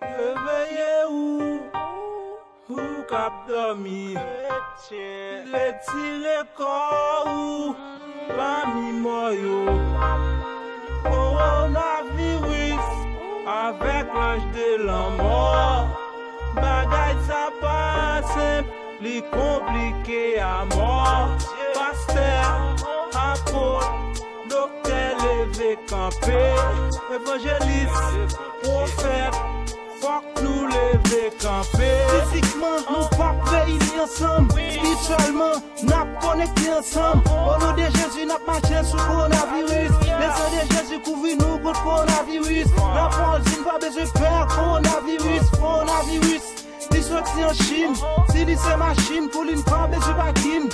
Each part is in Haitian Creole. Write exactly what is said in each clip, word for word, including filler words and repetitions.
Reveye ou, ou k ap dòmi. Retire kò ou pami mò yo. Kowonaviris avèk lanj de lanmò. Bagay sa pa senp, li konplike amò. Pastè, apot, doktè, leve kanpe. Evanjelis, pwofèt, fòk nou leve kanpe. Fizikman, nou p ap reyini ansanm. Espirityèlman, n ap konekte ansanm. O non de Jezi, n ap mache sou kowonaviris. Le san de Jezi kouvri nou kont kowonaviris. Lapawòl di n pa bezwen pè kowonaviris. Kowonaviris, li soti an Chin. Si li se machin, pou li n pa bezwen pakin.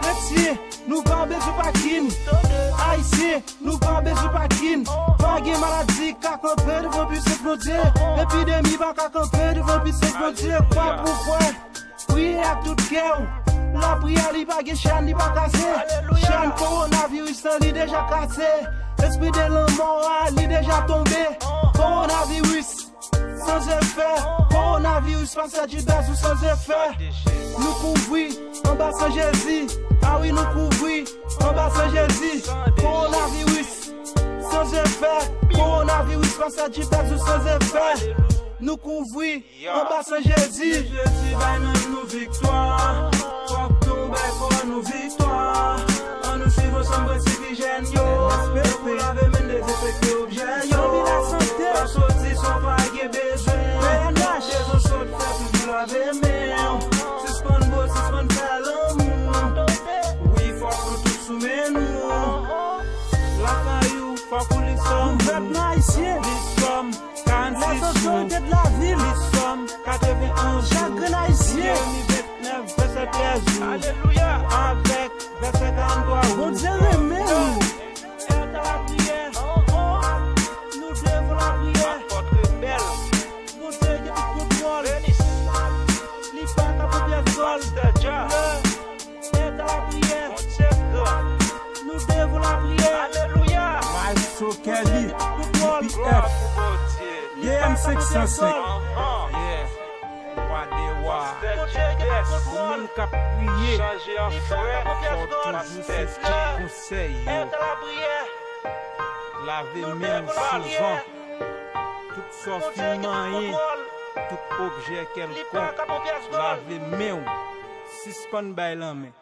Kretyen, nou pa bezwen pakin. Ayisyen, nou pa bezwen pakin. Pa gen maladi k ka kanpe devan pisans Bondye. Epidemi pa ka kanpe devan pisans Bondye. Kwè pou kwè. Priye ak tout kè w. Lapriyè, li pa gen chèn, li pa kase. Chèn kowonaviris lan, li deja kase. Lespri de lanmò a, li deja tonbe. Kowonaviris, san efè. Kowonaviris, pastè Judas, ou san efè. Nou kouvri anba san Jezi. A wi, nou kouvri anba san Jezi. Kowonaviris, san efè. Kowonaviris, pastè Judas, ou san efè. Nou kouvri anba san Jezi. Jezi bay men nou viktwa. Fòk nou bay kò nou viktwa. Ann nou swiv ansanm prensip ijyèn yo. Tankou lave men, dezenfekte objè yo. Pa soti san w pa gen bezwen. Bezwen sot fè, toujou lave men w. Sispann bo, sispann fè lanmou. Wi, fòk nou tout sou men nou. Lakay ou, fòk ou li sòm. Gouvènman ayisyen. Li sòm. Karannsis jou. Lèzotorite de lavil. Li sòm. Katrevenonz jou. Chak grenn ayisyen. Jeremi vennèf, vèsè trèz jou. Alelouya. Avèk vèsè karanntwa jou. Bondye renmen nou. Èd a lapriyè. Nou devan lapriyè. Apòt rebèl. Bondye gen tout kontwòl. Li pa ka pran pyès gòl. Pastè Dja. Èd a lapriyè. Bondye gran. Nou devan lapriyè. Alelouya. Maestro Kelly, P P F, D M senk san senk. Yeah. Wa de wa. Ou menm k ap priye, fò w toujou swiv konsèy yo. Lave men w souvan. Tout sa w fin manyen, tout objè kèlkonk, lave men w. Sispann bay lanmen.